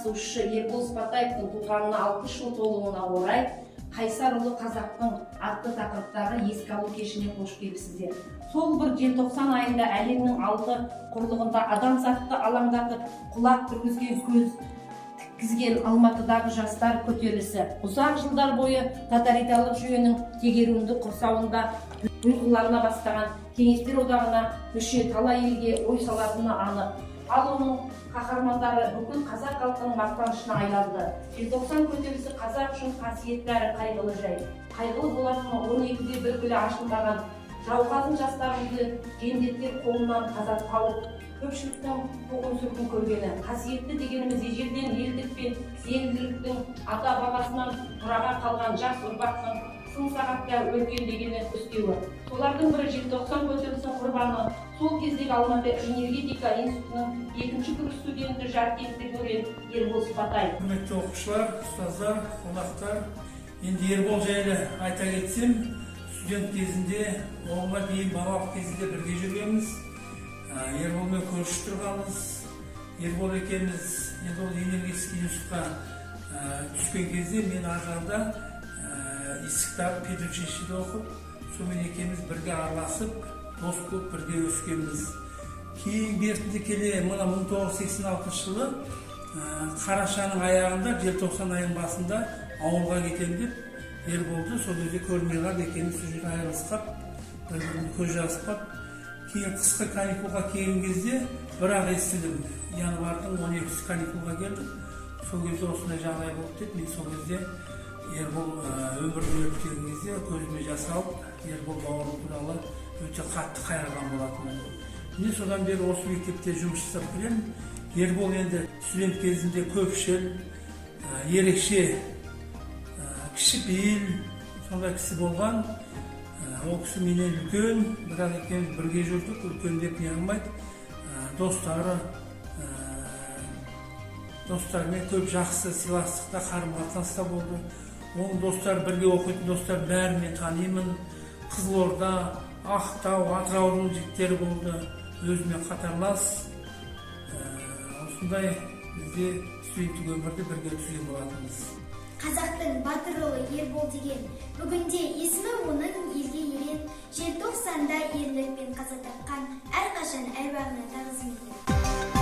қатысушысы Ербол Сыпатаевтың туғанына 60 жыл толуына орай «Қайсар ұлы қазақтың» атты тақырыптағы еске алу кешіне қош келіпсіздер. Сол бір желтоқсан айында әлемнің алты құрлығында адамзатты алаңдатып, құлақ түргізген, көз тіккізген Алматыдағы жастар көтерілісі ұзақ жылдар бойы тоталитарлық жүйенің тегеурінді құрсауында ұйқылана бастаған Кеңестер Одағына мүше талай елге ой салатыны анық. Ал оның қаһармандары бүкіл қазақ халқының мақтанышына айналды. Желтоқсан көтерілісі қазақ үшін қасиетті әрі қайғылы жай. Қайғылы болатыны, 12-де бір гүлі ашылмаған жауқазын жастарымызды жендеттер қолынан қаза тауып, көпшіліктің қуғын сүргін көргені. Қасиетті дегеніміз, ежелден елдік пен сенімділіктің ата бабасынан мұраға қалған жас ұрпақтың сын сағатта өркендегені үстеуі. Солардың бірі, желтоқсан көтерілісінің құрбаны, сол кездегі Алматы энергетика институтының екінші курс студенті, жаркентті көрген Ербол Сыпатаев. Құрметті оқушылар, ұстаздар, қонақтар! Енді Ербол жайлы айта кетсем, студент кезінде, оғанға дейін балалық кезінде бірге жүргенбіз. Ерболмен көрші тұрғанбыз. Ербол екеуміз, енді ол энергетический институтқа түскен кезде мен ар жағында Есіктағы педучилищеде оқып, сонымен екеуміз бірге араласып, дос болып, бірге өскенбіз. Кейін бертінде келе мына 1986 жылы қарашаның аяғында, желтоқсан айының басында ауылға кетемін деп Ерболды сол кезде көрмей қалып, екеуміз сол жерде айырылысып қалып, бір бірімізді көз жазып қалып, кейін қысқы каникулға келген кезде бірақ естідім, январьдың 12-сі каникулға келдім, сол кезде осындай жағдай болды деп. Мен сол кезде Ербол өмірден өтіп келген кезде көзіме жас алып, Ербол бауырым туралы өте қатты қайғырған болатынмын. Міне, содан бері осы мектепте жұмыс жасап келемін. Ербол енді студент кезінде көпшіл, ерекше, кішіпейіл сондай кісі болған. Ол кісі менен үлкен, бірақ екеуміз бірге жүрдік, үлкен деп не қылмайды. Достарымен көп жақсы сыйластықта, қарым қатынаста болды. Оның достары, бірге оқитын достар бәрін мен танимын. Қызылорда, Ақтау, Атыраудың жігіттері болды, өзімен қатарлас. Осындай бізде студенттік өмірді бірге өткізген болатынбыз. Қазақтың батыр ұлы Ербол деген, бүгінде есімі оның елге ерен. Желтоқсанда ерлікпен қаза тапқан, әрқашан әруағына тағзым етемін.